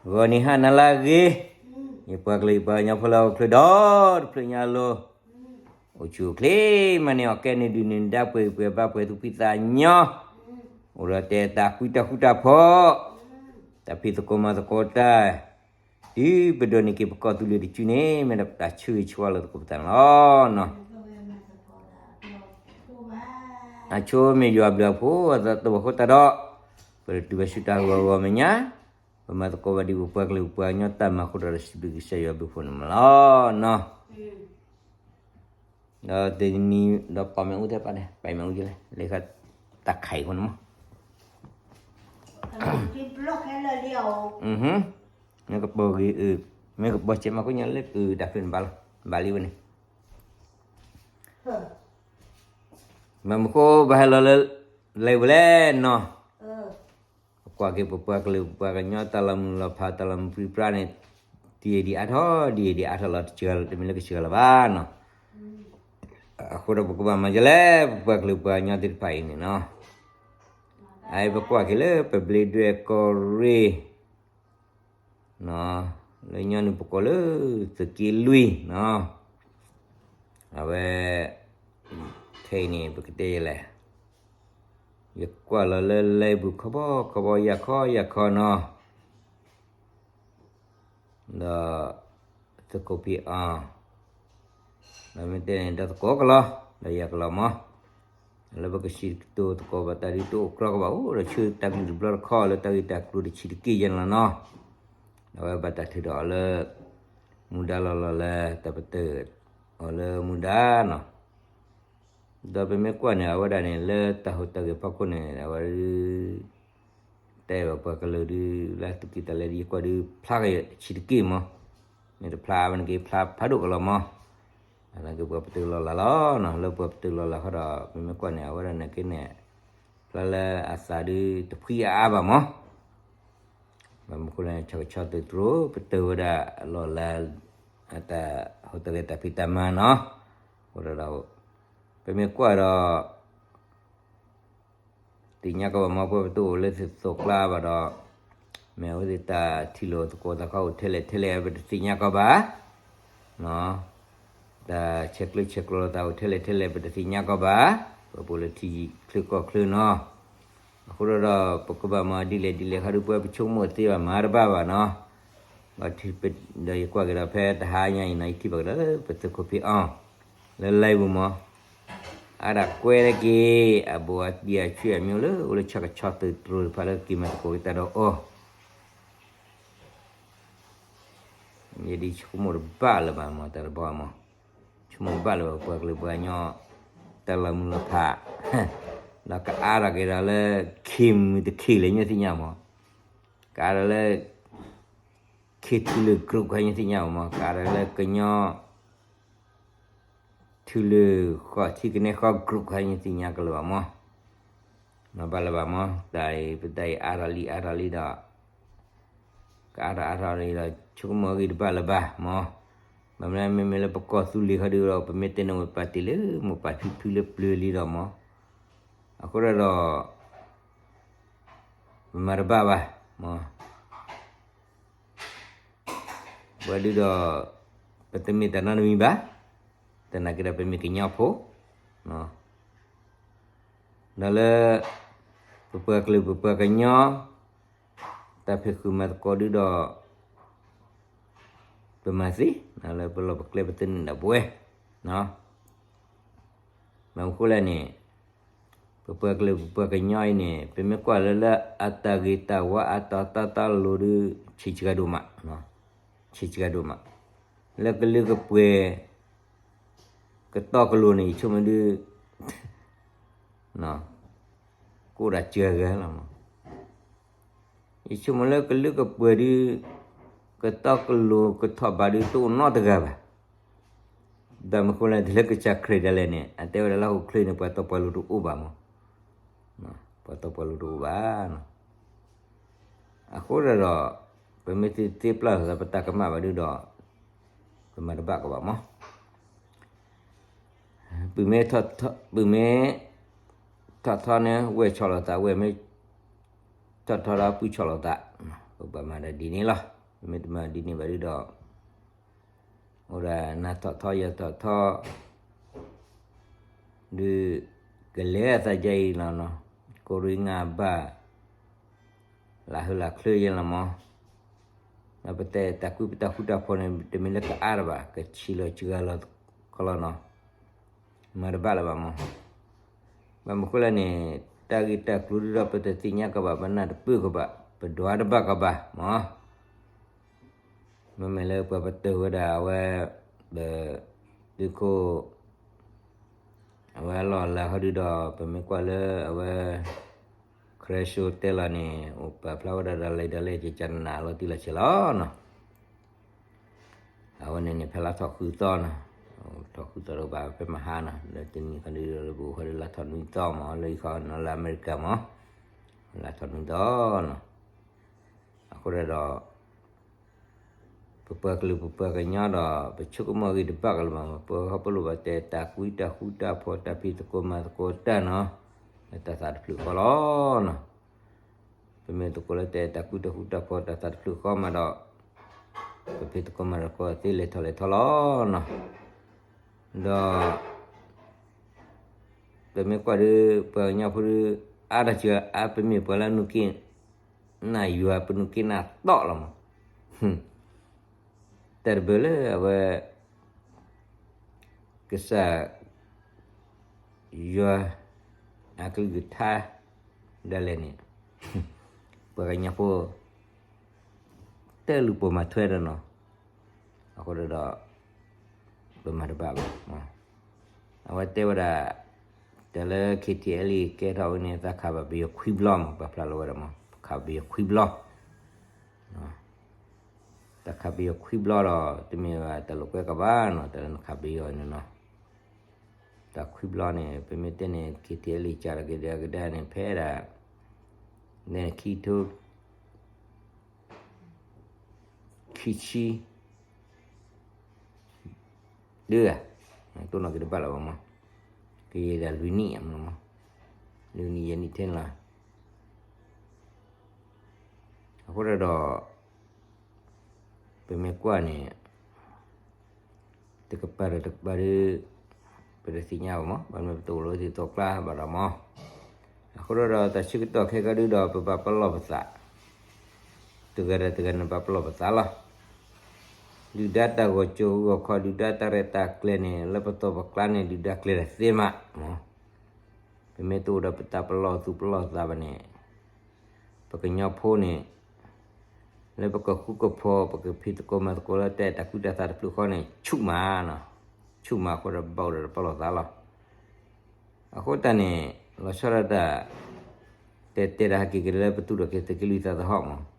ဂီၤနံၤဟါနၤလၢအဂ့ၤ, ယပှၤကလုာ်ယပှၤကညီဖိလၢဟီၣ်ခိၣ်ချၢဒီတဖျၢၣ်ညါအလိၤ, အိၣ်ဆူၣ်အိၣ်ချ့မးန့ၣ် အီၣ်ကဲန့ၢ်ဒုးန့ၢ်ဒါ ပှဲၤပှဲၤဘၣ်ပှဲၤသူၣ်ဖှံသးညီ, အိၣ်ဒီးတဲတၢ်ဃူတၢ်ဃူတၢ်ဖိး, တၢ်ဖံးသကိးမၤသကိးတၢ်, တုၤပဒိးန့ၢ်က့ၤပကီၢ်သူလ့ၤတစုန့ၣ် မ့ၢ်ဒၣ်ပတၢ်ဆၢဂ့ၤဆၢဝါလၢသကိးပသးန့ၣ်လီၤ. အဆိမ့ၢ်ယွၤဘျုးအဖှိၣ် အသးတဝီခိၣ်တၢ်ဒီး, ပတုၤဘၣ်ဆူတၢ်ဂီၤဂီၤမဲာ်ညါ, ပမၤသကိးဘၣ်ဒ်ပပှၤကလုာ်ပပှၤကညီတၢ်မၤအဃိဒီး စံးဘျုးကစၢ်ယွၤဘျုးဖှိၣ်န့ၣ်မးလီၤနီၤ. ဒီးတနံၤဒီးပာ်မ့ၣ်အူသ့ၣ်တဖၣ်န့ၣ် ပာ်မ့ၣ်အူကလဲၣ် လၢတၢ်ခးအံၤအဃိန့ၣ်မး, မ့ၢ်ကပီၤဂ့ၤအုး, မ့ၢ်ကပီၤဆဲးမၤခိၣ်ညါလၢအုးတၢ်ဖျၢၣ်န့ၣ်ဘၣ်လီၤ, ဘၣ်လံဝဲန့ၣ်, မ့ၢ်မ့ၢ်ဃိဘၣ်ဟဲလီၤလၢ လဲၤဝဲလဲၣ်နီၤ, ပကွၢ်က့ၤပပှၤကလုာ်ပပှၤကညီ တၢ်လီၤမုၢ်လီၤဖး တၢ်လီၤမုၢ်ပြံပြါန့ၣ်, ဒ်အံၤဒ်အါထီၣ် ဒ်အံၤဒ်အါထီၣ်လီၤ, တမ့ၢ်လၢကစှၤလီၤဘၣ်နီၤ. အဃိဒီးပကဘၣ်မၤဒ်လဲၣ် ပပှၤကလုာ်ပှၤကညီသ့ၣ်တဖၣ်အံၤန့ၣ်နီၤ, အအံၤပကွၢ်က့ၤလၢပဘျ့ဒွဲၣ်ကီၢ်ရ့ၣ် လၢညီနုၢ်ပကိးလၢ သုးက့လွံၢ်နီၤ, အဝဲ ခဲအံၤန့ၣ် ပကတဲယလဲၣ်, ယကွၢ်လီၤလၢလဲၤပူၤခီဘီခီဘီ ယၤခီယၤခီနီၤ, ဒီး သုးခိၣ်ဖံးအီၤ, ဒီးမ့ၢ်တဲန့ၣ် ဒီးသကိးကလီၤ, ဒီးယၤကလီၤမး, လၢပကစံးကတိၤသကိးဘၣ်တၢ်ဒ်တအိၣ်ကြီကဘၣ်အိၣ်ဒီး ဆၢတၢ်ကလုၢ်တဘျီတခီၣ်လၢတၢ်ဂ့ၢ်တၢ်ကျိၤတဆံးတက့ၢ်ယဲၢ်န့ၣ်လီၤနီၤ, ဒီးအဝဲဘၣ်တၢ်ထုးထီၣ်အီၤလၢ မူဒါလီၤလီၤလၢ တၢ်ပတုာ်အီၤလၢမူဒါနီၤ, ဒီးပမ့ၢ်ကွၢ်န့ၣ် အဝဲဒၣ်န့ၣ် လၢတၢ်ဟူးတၢ်ဂဲၤဖီခိၣ်န့ၣ် အဝဲဒၣ် တဲဘၣ်ပှၤကလုာ်ဒုး လၢသုးက့တၢ်လဲၤဒ်ယကွၢ်ဒုး ဖျါကဆံးတက့ၢ်မး, မ့ၢ်တဖျါအဝဲန့ၣ်က့ၤဖျါဖးဒိၣ်ကလီၤမး, အနာ်က့ပှၤပတုာ်လီၤလးလီၤနီၤ, လၢပှၤပတုာ်လီၤလးဃီဒီး ပမ့ၢ်ကွၢ်န့ၣ် အဝဲဒၣ်နာ်က့န့ၣ် ဖျါလၢအသးဒုးတဖှံအါအါဘၣ်မး, ဘၣ်မနုၤအဃိလဲၣ် ဆၣ်ကဆီသုးတြိၤ ပတုာ်ဝဲဒၣ်လီၤလး အတၢ်ဟူးတၢ်ဂဲၤတၢ်ဖံးတၢ်မၤနီၤ, အဃိဒီး ပမ့ၢ်ကွၢ်ဒီး သ့ၣ်ညါကီးဘၣ်မး ပှၤပတအိၣ်လၢသုးသိးကျါဘၣ်ဒီး, မ့ၢ်အဝဲသ့ၣ်တၢ်ထံၣ်လိာ်သကိးသးခီအိၣ်ထဲလဲၣ်ထဲလဲၣ် ပတသ့ၣ်ညါကီးဘၣ်, တၢ်ဆဲးကျၢဆဲးကျိးလိာ်သးအိၣ်ထဲလဲၣ်ထဲလဲၣ် ပတသ့ၣ်ညါကီးဘၣ်, ပပူၤလၢထံချၢကီၢ်ချၢနီၤ, အဃိဒီး ပကဘၣ်မၤဒ်လဲၣ်ဒ်လဲၣ်ခါဒုး ပဝဲပဆိကမိၣ်သ့ဘၣ်မၤတဘၣ်ဘၣ်နီၤ, ဒီးယကွၢ်က့ၤဒီးဖဲတဟါညါအံၤနီၤ ယထံၣ်ဘၣ်ကဒီးလၢပသုးခိၣ်ဖံးအီၤ လၢလဲၤပူၤမး, အါဒၣ်ကွဲလၢက့ၤ အဘူးအတံၢ်အဆွေအမျိုးလၢ အိၣ်လၢဆၣ်ကဆီသုးတြိၤတဖၣ်လၢက့ၤမၤသကိးက့ၤတၢ်ဒီးအီၤ, ယဒ်ဆိကမိၣ်တဘၣ်လၢၤဘၣ်မး တၢ်တဘီမး, ဆိကမိၣ်ဘၣ်လၢၤဘၣ် ပှၤကလုာ်ပှၤကညီ တၢ်လီၤမုၢ်လီၤဖး, ဒီးကအါထီၣ်က့ၤဒီးလၢ ခ့မုၢ်တခ့လၢာ် ညါသ့ၣ်ညါမး, ကအါထီၣ်လၢ ခ့ထူလၢာ် group ခါ ညါသ့ၣ်ညါမး, ကအါထီၣ်လၢကညီ ထူလၢာ်ဃီ ထံကနဲဃီ group ခါ ညါသ့ၣ်ညါကလၢၤဘၣ်မး, မၤဘၣ်လၢၤဘၣ်မး, တၢ်အံၤ ပတၢ်အံၤအါထီၣ်လံအါထီၣ်လံဒီး ကအါထီၣ်အါထီၣ်လံဒီး ဆိကမိၣ်အဂ့ၢ်တဘၣ်လၢၤဘၣ်မး, ဘၣ်မနုၤမ့မ့ၢ်လၢပကီၢ်သူလ့ၤခီဒုးဒီး ပမ့ၢ်တဲန့ၣ်ဝဲပာ်တ့ၢ်လၢ မိၢ်ပၢ်ဖံဖုလၢပျၢၤလံဒီးမး, အဃိဒီး ပမၤတဘၣ်ဘၣ်မး ပှၤဒုးဒီး ပတမ့ၢ်တၢ်နီတမံၤဘၣ်, သနာ်က့ဒီးပမ့ၢ်ကညီဖိ, ဒီးလၢ ပပှၤကလုာ်ပပှၤကညီ တၢ်ဖံးဃုာ်မၤသကိးဒုးဒီး ပမၤသ့, လၢပလီၢ်ပကျဲပသန့ၢ်ဒၣ်ပဝဲ, ဘၣ်မနုၤအဃိလဲၣ်န့ၣ် ပပှၤကလုာ်ပပှၤကညီအံၤန့ၣ် ပမ့ၢ်ကွၢ်လၢလၢအတၢ်ဂ့ၤတၢ်ဝါအတၢ်တီတၢ်လိၤဒုး ဆံးစှၤဒိၣ်မး, ဆံးစှၤဒိၣ်မး, လၢကလုာ်ကပှဲၤ ကတီကလိၤန့ၣ် ယဆိကမိၣ်ဒုး ကအိၣ်ဒၣ်စှၤဂၤလီၤမး, ယဆိကမိၣ်လၢကလုာ်ကပှဲၤဒုး ကတီကလိၤကထီၣ်ဘးဒုးတအိၣ်နီတဂၤဘၣ်, ဘၣ်မနုၤအဃိလဲၣ် တုၤလၢကစၢ်ခရံာ်ဒၣ်လဲာ်န့ၣ် အတဲဝဲဒၣ်လၢဟီၣ်ခိၣ်ချၢန့ၣ် ပှၤတီပှၤလိၤတအိၣ်ဘၣ်မး, ပှၤတီပှၤလိၤတအိၣ်ဘၣ်, အဃိဒီး ပမ့ၢ်သ့သ့ပျၢ်သးပတၢ်ကမၣ်ဘၣ်ဒုးဒီး ပမၤတဘၣ်ကဘၣ်မး, ပုၢ်မ့ၢ် ပုၢ်မ့ၢ် ထီၣ်ထီန့ၣ် ဝဲၢ်ဆီၣ်လီၤသး ဝဲၢ်မ့ၢ် ထီၣ်ထီဒီးပုၢ်ဆီၣ်လီၤသး, ပဘၣ်မၤဒ်ဒ်န့ၣ်လီၤ. မ့တမ့ၢ်ဒ်န့ၣ်ဘၣ်ဒုဒီး အိၣ်ဒၣ်နၤထီၣ်ထီယၤထီၣ်ထီ ဒုး ကလဲၤအသးယဲအံၤလီၤနီၤ, ကိရံငါဘၣ် လၢဟုလၢချၢယဲလီၤမး, ဒီးပတဲတၢ်ကွံပတၢ်ဃူတၢ်ဖိးန့ၣ် တမ့ၢ်လၢကအါတဘၣ် ကဆံးလီၤစှၤလီၤခီလီၤနီၤ, မၤတဘၣ်လၢၤဘၣ်မး, ဘၣ်မနုၤဃိလဲၣ်န့ၣ် တၢ်ဂ့ၢ်တၢ်ကျိၤဒုဒီး ပတသ့ၣ်ညါကဘၣ် ပနၢ်တပၢၢ်ကဘၣ် ပဒွးတဘၣ်ကဘၣ်မး မ့မ့ၢ်လၢပှၤပတုာ်ဝဲဒၣ်အဝဲ ပ သုးခိၣ် အဝဲအလီၢ်အလၤဟီဒုဒီး ပမ့ၢ်ကွၢ်လၢအဝဲ ခရၢၡိတဲလီၤန့ၣ် အိၣ်ပာ်ဖျါဝဲဒၣ်ဒ်လဲၣ်ဒ်လဲၣ် ကကနၣ်လီၤတံၢ်လီၤဆဲးလီၤနီၤ, အဝဲန့ၣ်န့ၣ် ဖဲလါထီၣ်ဃုသီနီၤ, ထီၣ်ဃုသီတကဘၣ်ဖဲမဟါနီၤ, လၢတနံၤခီဒုဒီး ပအိၣ်ဃီဒုလါထီၣ်နွံသီမး လၢအံၤဃီနီၤ လၢအမဲရကၤမး, လါထီၣ်နွံသီနီၤ အဃိဒီး ပပှၤကလုာ်ပပှၤကညီဒီး ပဆိကမိၣ်ဂ့ၤတဘၣ်ကလၢၤဘၣ်မး, ပဟီၣ်ပလိာ်ဘၣ်တဲတၢ်ကွံတၢ်ဃူတၢ်ဖိး တၢ်ဖံးသကိးမၤသကိးတၢ်နီၤ, လၢတၢ်သးတဖျၢၣ်ဃီလီၤနီၤ, ပမ့ၢ်သကိးလၢတဲတၢ်ကွံတၢ်ဃူတၢ်ဖိး တၢ်သးတဖျၢၣ်ဃီမးဒီး ပဖံးသကိးမၤသကိးသ့လဲၤထီၣ်လဲၤထီလီၤနီၤ, ဒီး ပမ့ၢ်ကွၢ်ဒုး ပှၤကညီဖိဒုး အါတက့ၢ်အါ ပမ့ၢ်ပှၤလၢနုာ်က့ၤ နၢ်ယွၤ ပနုာ်က့ၤနၢ်တီၢ်လီၤမး, တၢ်တဘၢလၢအဝဲ ကစၢ်ယွၤ အကလုၢ်ကထါ ဒ်လဲၣ်န့ၣ် ပှၤကညီဖိ တလူၤပိာ်မၤထွဲဒီးနီၤ, အဃိဒီး ပမၤတဘၣ်ဘၣ်, အဝဲတဲဝဲဒၣ် တၢ်လၢ ခ့ထံအဲလံ ကဲထီၣ်ဝဲန့ၣ် သးခးဘၣ်ပယီၤခွံဘျီမး, ပာ်ဖျါလီၤဝဲဒၣ်မး ပခးဘၣ်ပယီၤခွံဘျီ, တၢ်ခးပယီၤခွံဘျီဒီး တမ့ၢ်ဘၣ်တၢ်လိာ်ကွဲကဘၣ်နီၤ, တၢ်လၢနခးပယီၤန့ၣ်နီၤ, တၢ်ခွံဘျီန့ၣ် ပမ့ၢ်တဲန့ၣ် ခ့ထံအဲလံ စးထီၣ်က့ၤဒၣ်ကဒါန့ၣ် ဖဲဒၣ် န့ၣ်ခံထိ ခံဆံ ဒုဧါ, တိၢ်နီၣ်က့ၤတဘၣ်လၢၤဘၣ်မး, ကယဲၢ်ဒၣ်လွံၢ်နံၣ်မး, လွံၢ်နံၣ်ယဲၢ်နံၣ်ထဲန့ၣ်လီၤ, အဃိဒီး ပမ့ၢ်ကွၢ်န့ၣ် တကပၤဒီးတကပၤဒုး ပတသ့ၣ်ညါဘၣ်မး, ဘၣ်မနုၤပတအိၣ်လၢဝဲသ့ၣ်အကျါဘၣ်ဒီးမး, အဃိဒီးတၢ်ဆၢကတီၢ်ခဲကီဒုဒီး ပဘၣ်ပလီၢ်ပသး, တဂၤဒီးတဂၤန့ၣ်ဘၣ်ပလီၢ်ပသးလီၤ, ဒုၣ်ဒါတၢ်ဂီၤကၠိဂီၤခီ ဒုၣ်ဒါတၢ်ရဲၣ်တၢ်ကျဲၤန့ၣ် လၢပသီၣ်ပကျါန့ၣ် ဒုၣ်ဒါကျဲၤတၢ်သ့မး, ပမ့ၢ်တအိၣ်ဒီးပတၢ်ပလီၢ်သူၣ်ပလီၢ်သးဘၣ်န့ၣ် ပကညီဖိန့ၣ် လၢပကဃူကဖိး ပကဖံးသကိးမၤသကိးလၢတဲတၢ်ကူတၢ်သးတဖျၢၣ်ဃီန့ၣ် ဆူၣ်မးနီၤ, ဆူၣ်မးအဃိဒီးဘၣ်အိၣ်ဒီးပလီၢ်သးလီၤ, အဃိတၢ်န့ၣ် လီၤဆီဒၣ်တၢ် တဲတဲဒၣ်ဟဲက့ၤက့ၤလၢပသူၣ်ထီၣ်က့ၤသုးက့လွံၢ်သးသဟီၣ်မး,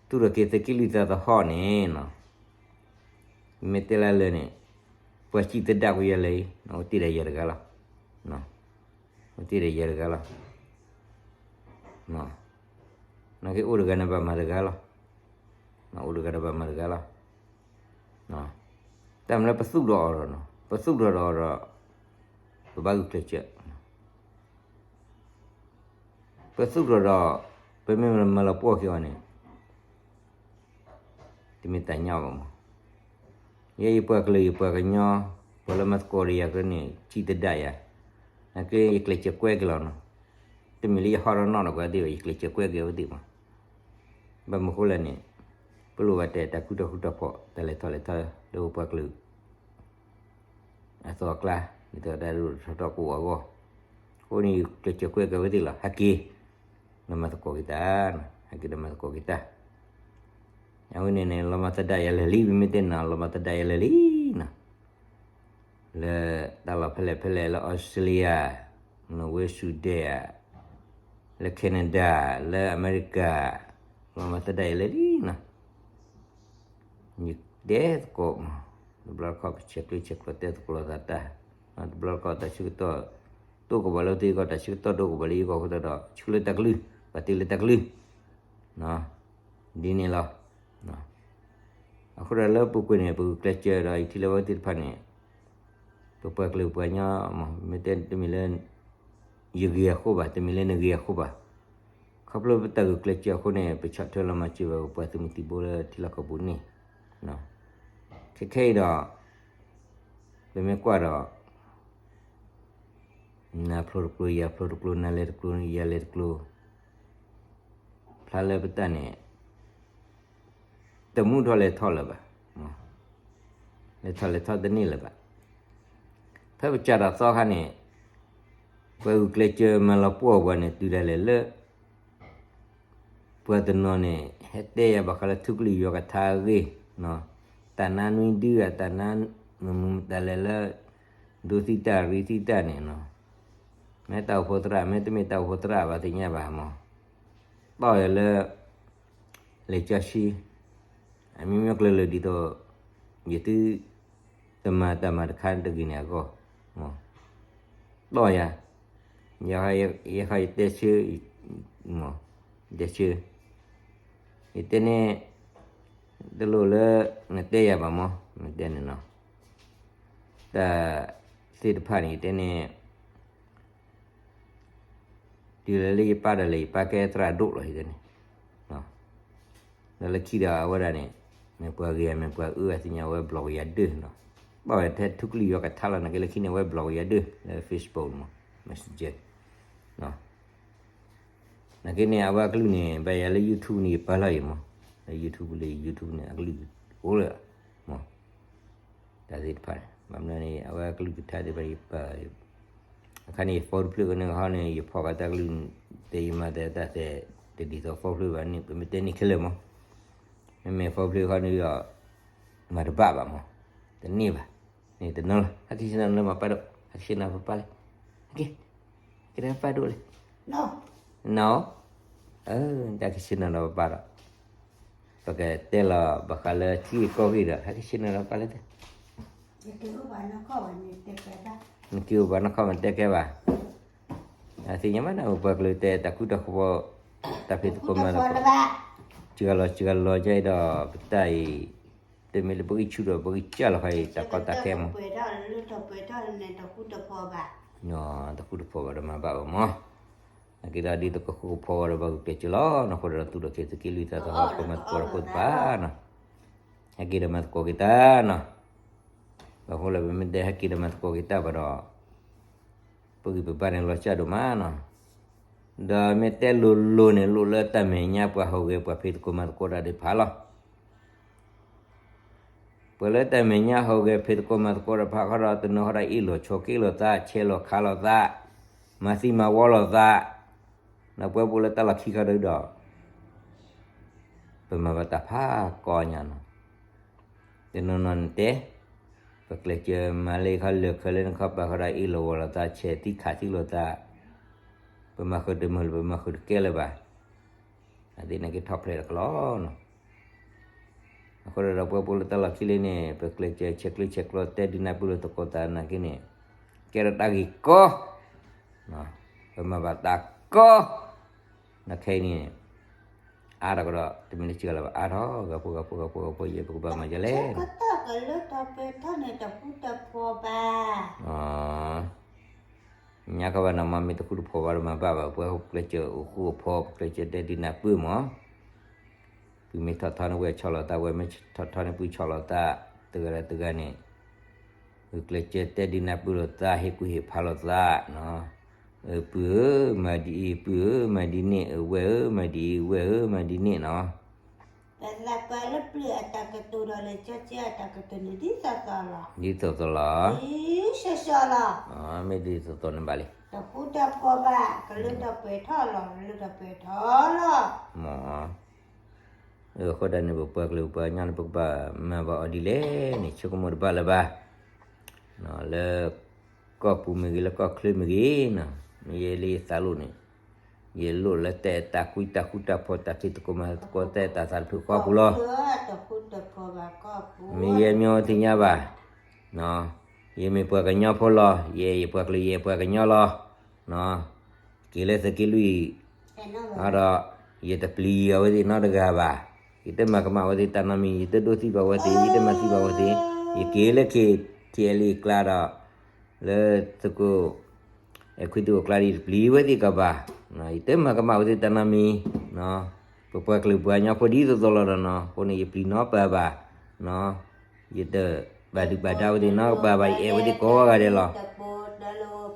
သူၣ်ထီၣ်က့ၤသုးက့လွံၢ်သးသဟီၣ်န့ၣ်နီၤ မ့ၢ်တဲလၢလၢာ်န့ၣ် ပှၤစံၣ်သဒါကွံာ်ယၤလၢာ်အံၤ အိၣ်တ့ၢ်ဒီးယၤတဂၤလီၤ, အိၣ်တ့ၢ်ဒီးယၤတဂၤလီၤ, နာ်က့အိၣ်တဂၤန့ၣ်ဘၣ်မၤတဂၤလီၤ, အိၣ်တဂၤဒီးဘၣ်မၤတဂၤလီၤ, တၢ်မၤလၢပသူၣ်ထီၣ်အီၤဒီး ပသူၣ်ထီၣ်ဒီးအီၤဒီး ပဘၣ်ဂုာ်ကျဲးစၢး ပသူၣ်ထီၣ်ဒီး ပမ့ၢ်မၤလီၤပှီၢ်က့ၤအီၤန့ၣ် တမ့ၢ်တၢ်ညီဘၣ်မး, ယဲယပှၤကလုာ်ယပှၤကညီ ပှၤလၢမၤသကိးဒီးယၤကရၢန့ၣ် စံၣ်သဒါယၤ, နာ်က့ယကျဲးစၢးကွဲက့ၤလီၤနီၤ, တမ့ၢ်လၢယဟီၣ်ဒီးနီၣ်ဒီးပှၤသ့ၣ်ဘၣ် ယကျဲးစၢးကွဲက့ၤအဝဲသ့ၣ်မး, ဘၣ်မနုၤဃိလဲၣ်န့ၣ် ပလိၣ်ဘၣ်တဲတၢ်ကူတၢ်ဃူတၢ်ဖိး တၢ်လဲၤထီၣ်လဲၤထီလၢပပှၤကလုာ် အသီအကျါ ဒ်သိးတၢ်ဒိၣ်ထီၣ်ထီထီၣ်ကအိၣ်အဂီၢ်, အဃိန့ၣ် ယကျဲးစၢးကွဲက့ၤဝဲသ့ၣ်လီၤ ဟဲက့ၤ ဒီးမၤသကိးက့ၤတၢ်, ဟဲက့ၤဒီးမၤသကိးက့ၤတၢ်, အဝဲန့ၣ်န့ၣ် လီၤမၤသဒါယၤလၢာ်လံ ပမ့ၢ်တဲနီၤ လီၤမၤသဒါယၤလၢာ်လံနီၤ, လၢတၢ်လီၢ်ဖဲလဲၣ်ဖဲလဲၣ် လၢအီစထြ့လယါ, နီၣ်ဝ့ Sweden, လၢ Canada, လၢအမဲရကၤ, လီၤမၤသဒါယၤလၢာ်လံနီၤ ယတဲသကိးမး, တဘျီတခီၣ်ပဆဲးကျၢဆဲးကျိးတဲသကိးလိာ်သးတၢ်, တဘျီတခီၣ်တၢ်ဆၢကတီၢ် ဒိၣ်ကဘီလၢသုဂီၢ် တၢ်ဆၢကတီၢ်ဒိၣ်ကဘီလၢယဂီၢ်အဃိသတးဒီး ဆှၢလၢတၢ်ကလုၢ် ပာ်တ့ၢ်လၢတၢ်ကလုၢ် ဒ်န့ၣ်လီၤ. အဃိဒီးလၢပူၤကွံာ်န့ၣ် ပဂုာ်ကျဲးစၢးဒီးယထံၣ်လၢဝဲသ့ၣ်တဖၣ်န့ၣ် ပပှၤကလုာ်ပှၤကညီ မ့ၢ်တဲတမ့ၢ်လၢ ယဂ့ၤအဃိဘၣ်, တမ့ၢ်လၢနဂ့ၤအဃိဘၣ်, က ခီဖျိပတၢ်ဂုာ်ကျဲးစၢးအဃိန့ၣ် ပဆီၣ်ထွဲလီၤမၤစၢၤဘၣ်ပပှၤသုးမုၢ်သံၣ်ဘိလၢထံလီၢ်ကီၢ်ပူၤန့ၣ်, ခဲခဲအံၤဒီး ပမ့ၢ်ကွၢ်ဒီး နၤဖျိတကျိၤ ယၤဖျိတကျိၤ နၤလဲၤတကျိၤ ယၤလဲၤတကျိၤ, ဖျါလၢပတၢ်န့ၣ် တမူထီၣ်လဲၤထီၣ်လၢၤဘၣ်, လဲၤထီၣ်လဲၤထီၣ်တန့ၢ်လၢၤဘၣ်. ဖဲပစးထီၣ်သီခါန့ၣ် ပှၤဂုာ်ကျဲးစၢးမၤလီၤပှီၢ်ပှၤန့ၣ် တုၤဒၣ်လဲာ်လၢ ပှၤတနီၤန့ၣ် ဟဲတဲယၤဘၣ်ဃးလၢထူကလုၢ်ယွၤကထါအဂ့ၢ်, တၢ်နါနွံဒုဧါ တၢ်နါမုာ်မုာ်မတၤလဲၣ်လၢ ဒိသံတၢ်ရံသံတၢ်န့ၣ်နီၤ, မ့ၢ်တၢ်အိၣ်ဖှိၣ်သရၣ် မ့တမ့ၢ်တၢ်အိၣ်ဖှိၣ်သရၣ်ဘၣ်သ့ၣ်ညါဘၣ်မး, တီၢ်ယၤလၢ လဲၤကၠီဆှံ, အမ့ၢ်မ့ၢ်ကျၢၤလၢာ်ဒ်သိး ယသု တမၤတၢ်မၤတခါတဂ့ၤန့ၣ်အဂီၢ်, တီၢ်ယၤ, ယဲဃီယတဲဆၢ, တဲဆၢ, ယတဲန့ၣ် တလိၣ်လၢ နတဲယၤဘၣ်မး နတဲန့ၣ်နီၤ, တၢ်သ့ၣ်တဖၣ်န့ၣ် ယတဲန့ၣ် တုၤလၢလၢယပၢ်ဒၣ်လဲာ် ယပၢ်ကဲသရၣ်ဒိၣ်လီၤ ယတဲန့ၣ်, ဒီးလၢခံဒီးအဝဲဒၣ်န့ၣ် မ့ၢ်ပှၤဂ့ၤဧါ မ့ၢ်ပှၤအၢဧါသ့ၣ်ညါ အဝဲဘျီၣ်ကယၤဒၢနီၤ, ဘၣ်ဝဲထဲထူကလုၢ်ယွၤကထါလီၤ နာ်က့လၢခံန့ၣ် အဝဲဘျီၣ်ကယၤဒၢ လၢ Facebook မး Messenger နာ်က့န့ၣ် အဝဲအကလုၢ်န့ၣ် ဘၣ်ယၤလၢ YouTube န့ၣ် ယပာ်လီၤအံၤမး, လၢ YouTube လၢ YouTube န့ၣ် အကလုၢ်အိၣ်လၢ မး, တၢ်သ့ၣ်တဖၣ်န့ၣ် ဘၣ်မနုၤန့ၣ် အဝဲအကလုၢ်ကထါဒ်ဘၣ် ယပာ် အခါန့ၣ် ယ phone တဖျၢၣ်ကန့ၣ်ဟီန့ၣ် ယဖီၣ်ဘၣ်တၢ်ကလုၢ် တဲယမၤသးတၢ်သဲး တဒ်သိး phone တဖျၢၣ်ဘၣ်န့ၣ် ပမ့ၢ်တဲန့ၢ်ခဲလၢာ်မး, မ့မ့ၢ် phone တဖျၢၣ်ဃီန့ၣ်ဒီး မၤတဘၣ်ဘၣ်မး, တန့ၢ်ဘၣ်, န့ၣ်တနီၤလီၤ ဟဲက့ၤဆ့ၣ်နီၤလၢမၤပၢ်ဒိၣ် ဟဲက့ၤဆ့ၣ်နီၤပပၢ်လဲၣ်, ဟဲက့ၤ ကဲပၢ်ဒိၣ်လဲၣ်, နီၤ, တၢ်ကဆ့ၣ်နီၤဒီးပပၢ်ဒီး ပကတဲလီၤဘၣ်ဃးလၢထံဂ့ၢ်ကီၢ်ဂ့ၢ်ဒီး ဟဲက့ၤဆ့ၣ်နီၤဒီးပပၢ်လဲၣ်, နက့ၤအိၣ်ဘၣ်နီၢ်ခီၣ်မးတဲကဲဘၣ်, အသ့ၣ်ညါဘၣ်န့ၣ် ပှၤကလုာ်တဲတၢ်ဃူတၢ်ဖိး တၢ်ဖံးသကိးမၤသကိး စှၤလီၤစှၤလီၤကဲဒီး ပတၢ်အံၤ တမ့ၢ်လၢပဂံၢ်ဆူၣ်ဒီးပဂံၢ်စၢ်လီၤခါအံၤ တၢ်ကီတၢ်ခဲမး, တၢ်ဃူတၢ်ဖိးဘၣ်ဒီးမၤဘၣ်ဘၣ်မး, နာ်က့ဒီးဒ်သိးကဃူကဖိးဝဲဒီးပှၤဂုာ်ကျဲးစၢးလီၤ နီၢ်ဃိဒီးသူၣ်ထီၣ်က့ၤသုးက့လွံၢ်သးသဟီၣ်ဖိမၤသကိးဒီးဖိသ့ၣ်တဖၣ်နီၤ, ဟဲက့ၤဒီးမၤသကိးက့ၤတၢ်နီၤ, ဘၣ်ဃိလၢပမ့ၢ်တဲဟဲက့ၤဒီးမၤသကိးက့ၤတၢ်ဘၣ်ဒီး ပဂံၢ်ပဘါန့ၣ်လီၤစၢ်ဒိၣ်မးနီၤ, ဒီးမ့ၢ်တဲလိၤလိၤန့ၣ် လိၣ်လၢတၢ်မဲာ်ညါပှၤဟူးဂဲၤပှၤဖံးသကိးမၤသကိးတၢ်သ့ၣ်တဖၣ်လီၤ. ပှၤလၢတၢ်မဲာ်ညါဟူးဂဲၤဖံးသကိးမၤသကိးတၢ်တဖၣ်ဃီဒီး တနီၤဃီဒီးအ့ၣ်လိာ်ဆိးက့လိာ်သး ဆဲးလိာ်ခးလိာ်သး မၤသံမၤဝီလိာ်သး, ဒီးပဝဲပအိၣ်လၢတၢ်လီၢ်ခံခီဒီး ပမၤဘၣ်တၢ်ဖးကီညါနီၤ, တနီၤနီၤန့ၣ်တဲ ပကျဲးစၢးမၤလၢခီလၢာ်ခၢလၢနခီပၤဃီဒီး အ့ၣ်လိာ်ဝီလိာ်သး ဆဲးသံခးသံလိာ်သး, ပမၤဃုာ်တမုာ်လၢၤ ပမၤဃုာ်တကဲလၢၤဘၣ်, အသ့ၣ်န့ၣ်က့ၤထီၣ်ဖျဲးတကလီၤနီၤ, အဃိဒီးပဝဲပအိၣ်လၢတၢ်လီၢ်ခံလံန့ၣ် ပကျဲးစၢးဆဲးကျၢဆဲးကျိးတဲဒုးနၢ်ပၢၢ်လိာ်သကိးသးနာ်က့န့ၣ် ကဲထီၣ်တၢ်ဂ့ၢ်ကီ ပမၤဘၣ်တၢ်ကီ နခဲအံၤန့ၣ် အါထီၣ်ကဒီး တမ့ၢ်လၢစှၤလီၤဘၣ် အါထီၣ် ဂၤဖိဂၤဖိဂၤဖိဂၤဖိ ယဲပကဘၣ်မၤဒ်လဲၣ် ကတၢၢ်ကလၢထီၣ်ပှဲၤထီၣ်န့ၣ် တဃူတဖိးဘၣ် ညါကဘၣ်နမ့ၢ်တဃူတဖိးဘၣ်ဒီးမၤဘၣ်ဘၣ် ပဝဲကျဲးစၢးအိၣ်ဃူအိၣ်ဖိး ပကျဲးစၢးတဲဒုးနၢ်ပၢၢ်မး ပုၢ်မ့ၢ်ထီၣ်ထီန့ၣ်ဝဲဆီၣ်လီၤသး ဝဲမ့ၢ်ထီၣ်ထီန့ၣ်ပုၢ်ဆီၣ်လီၤသး တဂၤဒီးတဂၤန့ၣ် ဂုာ်ကျဲးစၢးတဲဒုးနၢ်ပၢၢ်လိာ်သး ဟ့ၣ်ကူၣ်ဟ့ၣ်ဖးလိာ်သး ပုၢ်ဧၢ မၤဒ်အံၤ ပုၢ်ဧၢ မၤဒ်န့ၣ် ဝဲၢ်ဧၢ မၤဒ်အံၤ ဝဲၢ်ဧၢ မၤဒ်န့ၣ်နီၤ ပသးပှၢ်လၢပျၢၤအတၢ်ကတိၤဒီးလၢကၠီကၠီအတၢ်ကတိၤန့ၣ် ဒ်သိးသိးလီၤ ဒ်သိးသိးလီၤ ဒ်သိးသိးလီၤ မ့ၢ်ဒ်သိးသိးန့ၣ်ဘၣ်လံ တဃူတဖိးဘၣ် ကလၢထီၣ်ပှဲၤထီၣ်လီၤ ကလၢထီၣ်ပှဲၤထီၣ်လီၤ မ့ၢ် အဃိဒၣ်န့ၣ် ပပှၤကလုာ်ပှၤကညီန့ၣ် ပကဘၣ်မၤဘၣ်အီၤဒ်လဲၣ်န့ၣ် ဆိကမိၣ်တဘၣ်လၢၤဘၣ် လၢကီၢ်ပူၤမ့ၢ်ဂ့ၤ လၢကီၢ်ချၢမ့ၢ်ဂ့ၤနီၤ မ့ၢ်ယဲလၢယသးလိၣ်န့ၣ် ယလိၣ်လၢတၢ်အဲၣ်တၢ်ကွံတၢ်ဃူတၢ်ဖိး တၢ်ဖံးသကိးမၤသကိး တၢ်အဲၣ်တၢ်သးတဖုဃီပူၤလီၤ မ့ၢ်ယဲမ့ၢ်အိၣ်သ့ၣ်ညါဘၣ် ယမ့ၢ်ပှၤကညီဖိလီၤ ယဲယပှၤကလုာ် ယဲပှၤကညီလီၤ က့ၤလၢသုးက့လွံၢ် ဒီး ယတပျံၤအဝဲသ့ၣ်နီတဂၤဘၣ် ယတမၤကမၣ်အဝဲသ့ၣ်တၢ်နီတမံၤ ယတဒိးသံဘၣ်အဝဲသ့ၣ် ယတမၤသံဘၣ်အဝဲသ့ၣ် ယက့ၤလၢ KTLA ကျါဒီး လၢသုးခိၣ် အဲခွံသုးအိၣ်ကျါဒီး ယတပျံၤဝဲသ့ၣ်ကဘၣ်, ယတမၤကမၣ်ဝဲသ့ၣ်တၢ်နီတမံၤ, ပပှၤကလုာ်ပှၤကညီဖိဒ်သိးသိးလီၤဒီးနီၤ, အဃိန့ၣ် ယပျံၤနီတပၢၢ်ဘၣ်, ယတဘၣ်ဒုးဘၣ်ဒါဝဲသ့ၣ်နီတပၢၢ်ဘၣ်, ယအဲၣ်ဝဲသ့ၣ်ကိးဂၤဒဲးလီၤ.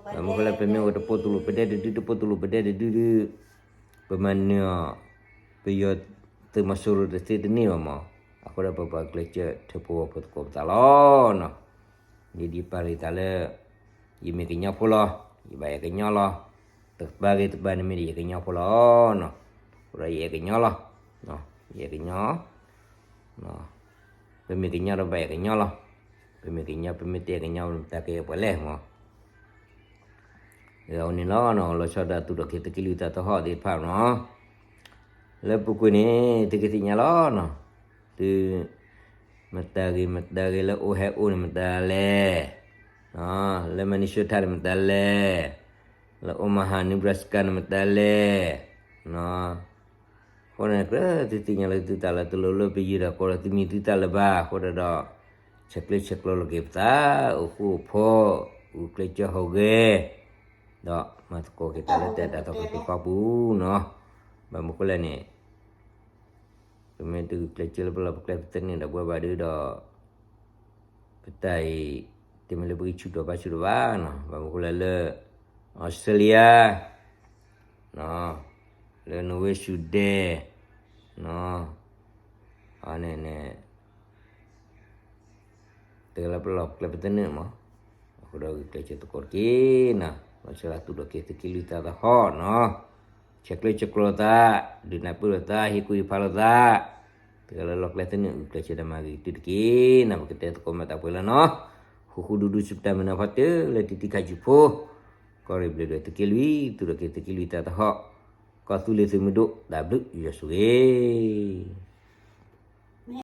ဘၣ်မနုၤဃိလဲၣ် ပမ့ၢ်အိၣ်တပိာ်တူာ်လိာ်ပဒဲတဒု တပိာ်တူာ်လိာ်ပဒဲတဒုဒု ပမၤနၢၤအီၤ, ပယီၤသုးမီၤစိရိၤတသ့တန့ၢ်ဘၣ်မး, အဃိဒီးပပှၤကျဲးစၢးထၢဖှိၣ်ဝီဖိသကိးပသးလီၤနီၤ. ဒ်ဒ်ပာ်လီၤသးလၢ ယမ့ၢ်ကညီဖိလီၤ, ယဘၣ်အဲၣ်ကညီလီၤ, တပၤဂ့ၤတပၤန့ၣ်မ့ၢ်ဒီးယကညီဖိလီၤနီၤ, အဃိဒီးယအဲၣ်ကညီလီၤ, ယအဲၣ်ကညီ ပမ့ၢ်ကညီဒီးဘၣ်အဲၣ်ကညီလီၤ, ပမ့ၢ်ကညီ ပမ့ၢ်တအဲၣ်ကညီ မတၤကအဲၣ်ပှၤလဲၣ်မး. အဝဲန့ၣ်လီၤနီၤ, လီၤဆီဒၣ်သုးဒီးက့ၤသုးက့လွံၢ်သးသဟီၣ်သ့ၣ်တဖၣ်နီၤ, လၢပူၤကွံာ်န့ၣ် သုကသ့ၣ်ညါလီၤနီၤ, သု မတၤဂ့ၤမတၤဂ့ၤ လၢ Ohio န့ၣ်မတၤလဲၣ်, လၢ Minnesota န့ၣ်မတၤလဲၣ်, လၢ Omaha Nebraska န့ၣ်မတၤလဲၣ်, အဃိန့ၣ် ကြၢးသုသ့ၣ်ညါလၢသုသးလၢတလိၣ်လၢပယံၤဒီးကိးဒီးသုမံၤသုသၣ်လၢၤဘၣ်, အဃိဒီး ဆဲးကျၢဆဲးကျိးလီၤက့ၤပသး, အိၣ်ဃူအိၣ်ဖိး, ဂုာ်ကျဲးစၢးဟူးဂဲၤ, ဒီးမၤသကိးက့ၤတၢ်လၢတၢ်အဲၣ်တၢ်သးကပူၤဃီပူၤနီၤ. ဘၣ်မနုၤဃိလဲၣ်န့ၣ် ပမ့ၢ်တဂုာ်ကျဲးစၢးလၢပလီၢ်ပကျဲပသနၢၣ်ဒီးပဝဲဘၣ်ဒီး ပတၢ်အံၤ တမ့ၢ်လၢပဂံၢ်ဆူၣ်ထီၣ်ဘါဆူၣ်ထီၣ်ဘၣ်နီၤ, ဘၣ်မနုၤဃိလဲၣ်လၢ အီစထြ့လယါ, လၢ Norway, Sweden, အန့ၣ်န့ၣ် တဂၤလၢပလီၢ်ပကျဲပသနၢၣ်မး, အဃိဒီးဂုာ်ကျဲးစၢးသကိးတက့ၢ်နီၤ, လီၤဆီဒၣ်သုးဒီးက့ၤသုးက့လွံၢ်သးသဟီၣ်နီၤ, ဆဲးကျၢဆဲးကျိးသး, ဒုးနၢ်ပၢၢ်လိာ်သး, ဟ့ၣ်ကူၣ်ဟ့ၣ်ဖးလိာ်သး, တဂၤလၢလီၢ်ကျဲသနၢၣ် ဂုာ်ကျဲးစၢးဒီးမၤဂ့ၤသုတက့ၢ်နီၤ, ပကတဲသကိးမၤတၢ်ပှဲၤလီၤနီၤ, ဃူဃူဒူဒူ စံးပတၢ်မုာ်နၢ်ဖီတၢၢ်လၢတံၤတံၤခါဆူၣ်ဖိ, ကီၢ်ရ့ၣ်ဘျၢဒီးသုးက့လွံၢ်, သုးဒီးက့ၤသုးက့လွံၢ်သးသဟီၣ်, ကီၢ်သူလ့ၤသုးမုၢ်ဒိၣ် တၢ်ဘျုးယွၤဆိၣ်ဂ့ၤ